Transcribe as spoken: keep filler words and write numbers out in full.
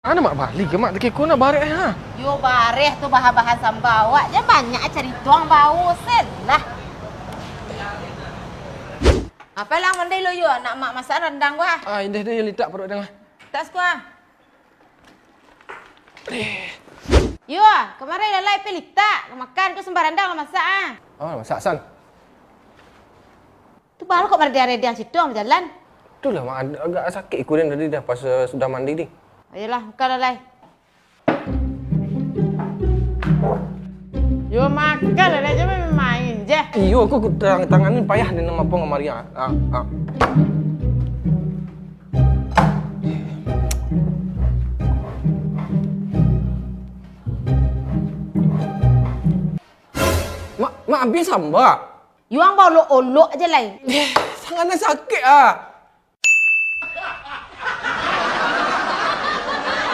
Ana Mak bali ka, Mak, takiko nak bareh, ha? Yo, bareh tu bahan-bahan samba awak, jan banyak carito ang, bau sen lah. Apolah mandai lo, yo, nak Mak masak randang ko, ha? Ah, indah deh, yo litak paruik dang, ha. Litak siko, ha. Yo, kamari lalai pai litak, makan ko samba randang lah masak, ha. Oh, masak, San. Tu baa kok maradiang-radiang situ ang bajalan? Itulah, Mak, ag-, agak sakik iko den tadi dah pas, eh, sudah mandi ni. Ayolah, makan lah lai. Yo makan lah lai, jan main-main je. Iyo, ko tangan, tangan ni payah den mapong kamari, ah. Ah, ah. Mak, Mak, abih samba? Yo ang baolok-olok aja lai. Eh, tangan sakik, ah.